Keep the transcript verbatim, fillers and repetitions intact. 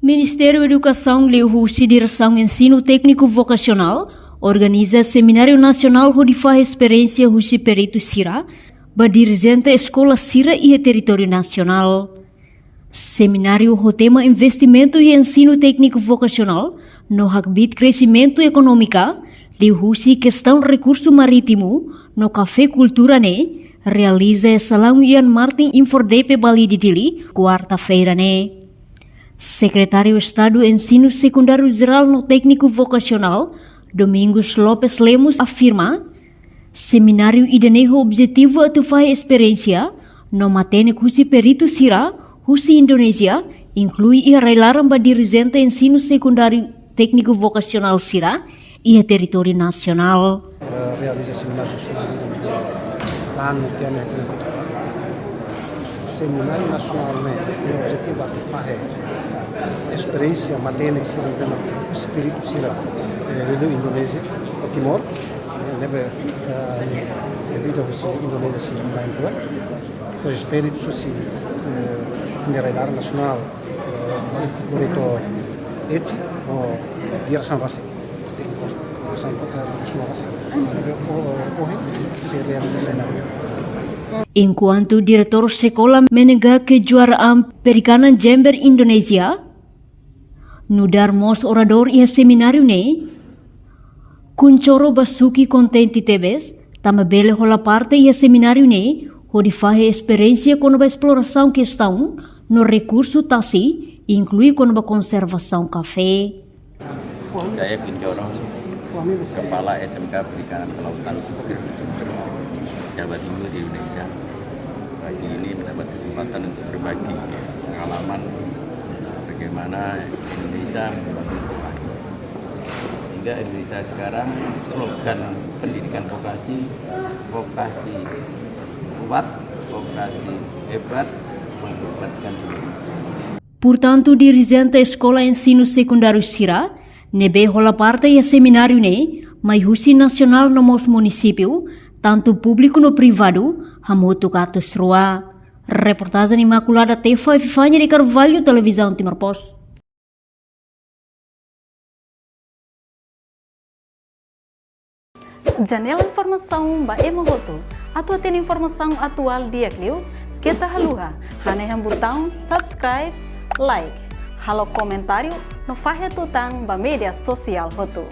Ministériu Edukasaun liuhusi Diresaun Ensinu Tékniku Vokasionál organiza semináriu nasionál hodi fahe esperiénsia husi peritu sira ba dirijente eskola sira iha territóriu nasionál. Semináriu ho tema investimentu iha ensinu tékniku vokasionál no hakbiit kresimentu ekonómika, liuhusi kestaun rekursu marítimu no kafé kultura ne'e, realiza iha salaun Ian Martin Infor DP Bali Dili, kuarta-feira ne'e. Sekretáriu Estadu Ensinu Sekundáriu Jerál no Tékniku Vokasionál, Domingos Lopes Lemos, afirma, semináriu ida-ne'e ho objetivu atu fahe esperiénsia no matenek husi peritu sira husi Indonézia, inklui iha rai-laran ba dirijente ensinu sekundáriu tékniku vokasionál sira iha territóriu nasionál. Eh, realiza semináriu nasionál ida-ne'e. Planu tiha ne'e, tiha ne'e. Semináriu nasionál ne'e, nia objetivu atu fahe esperiénsia matenek sira, tema espíritu sira, eh, liuliu Indonézia, ho Timor, eh, ne'ebé, eh, devido husi Indonézia sira mai tua. Pois espíritu husi, eh, nia rai-laran nasionál, eh, Loreto Etxi, ho diresaun rasik. Enkuantu diretór sekolah menegak kejuaraan perikanan jember Indonézia, nu'udar mós oradór iha semináriu ne'e, Kunchoro Basuki kontente tebes, tanba bele hola parte iha semináriu ne'e, hodi fahe esperiénsia kona-ba esplorasaun kestaun no rekursu tasi, inklui kona-ba konservasaun kafé. Saya Kunchoro, Kepala S M K Perikanan Kelautan Sumber, Jawa Timur, Indonesia. Pagi ini mendapat kesempatan untuk berbagi pengalaman bagaimana Indonesia membangun vokasi. Hingga Indonesia sekarang slogan pendidikan vokasi, vokasi kuat, vokasi hebat, menghebatkan Indonesia. Portantu, dirijente eskola ensinu sekundáriu sira ne'ebé hola parte iha semináriu ne'e, mai husi nasionál no mós munisípiu, tantu públiku no privadu, hamutuk atus rua. Reportajen Imaculada Tefa, Epifania de Carvalho, Televizaun Timor Post. Janela informasaun ba ema hotu. Atu hatene informasaun atuál di'ak liu, keta haluha hanehan butaun subscribe, like, halo komentáriu no fahe tutan ba média sosiál hotu.